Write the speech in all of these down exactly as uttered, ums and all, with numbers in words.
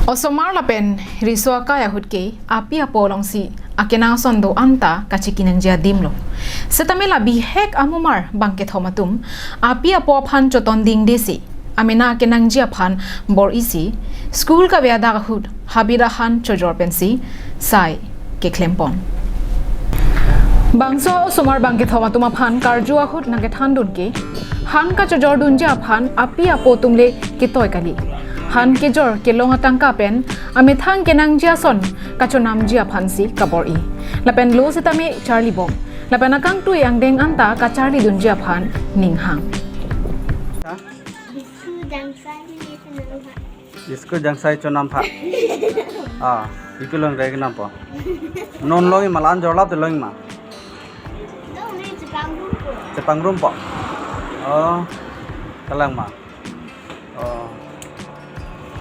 Osomar lapen riso akai ahut ke api apo alongsi akenangsot do anta kachiki nangji adim lo. Setame la bihek amumar bangkethom atum api apo aphan choton dingdesi amena kenangji aphan bor-isi school kave adak ahut habit ahan chojor pensi sai keklempon. Bangso osomar bangkethom atum aphan karju ahut nangkethandun ke, han kachojordunji aphan api apo atum le ketoi kali. Han kejor kelong atangka pen amethang kenangji ason kachonamji aphansi kabor-i. Lapen lo setame charlibom. Lapen akangtui angdeng anta kacharlidunji aphan ninghang. Biscuit jangsai ini senang, Pak. Biscuit jangsai chonam pha. Ah, ipi long rek nampo. Non longji ma, la-an jorlap te longji ma. Dong ni chepangrum po. Chepangrum po. Oh. Kalang ma. Oh.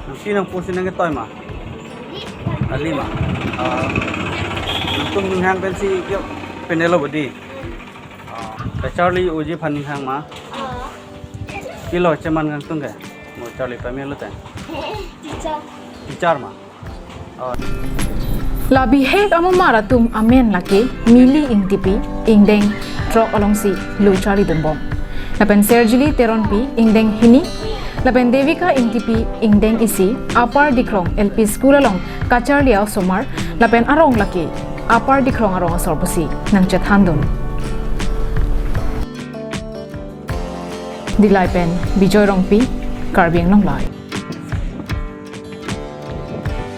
Nangsi nangpo si nangketoi ma. Di. Kali ma. Oh. Nangtum ninghang pensi kyo penelo bodi. Oh. Kacharli uji aphan ninghang ma. Oh. Pilo cheman kangtung ke? Mo charli pamelo te. Teacher. Teacher ma. Oh. La bihek amumar atum amen lake Mili Ingtipi, ingdeng throk alongsi lo charlidunbom. Lapen Serjili Teronpi, ingdeng hini. Lapen Devika Ingtipi, ingdeng isi, Upper Dikrong L P School along kacharli a-osomar. Lapen arong lake Upper Dikrong arong asor pusi nangchethandun. Dillai pen Bijoy Rongpi, Karbi Anglong Live.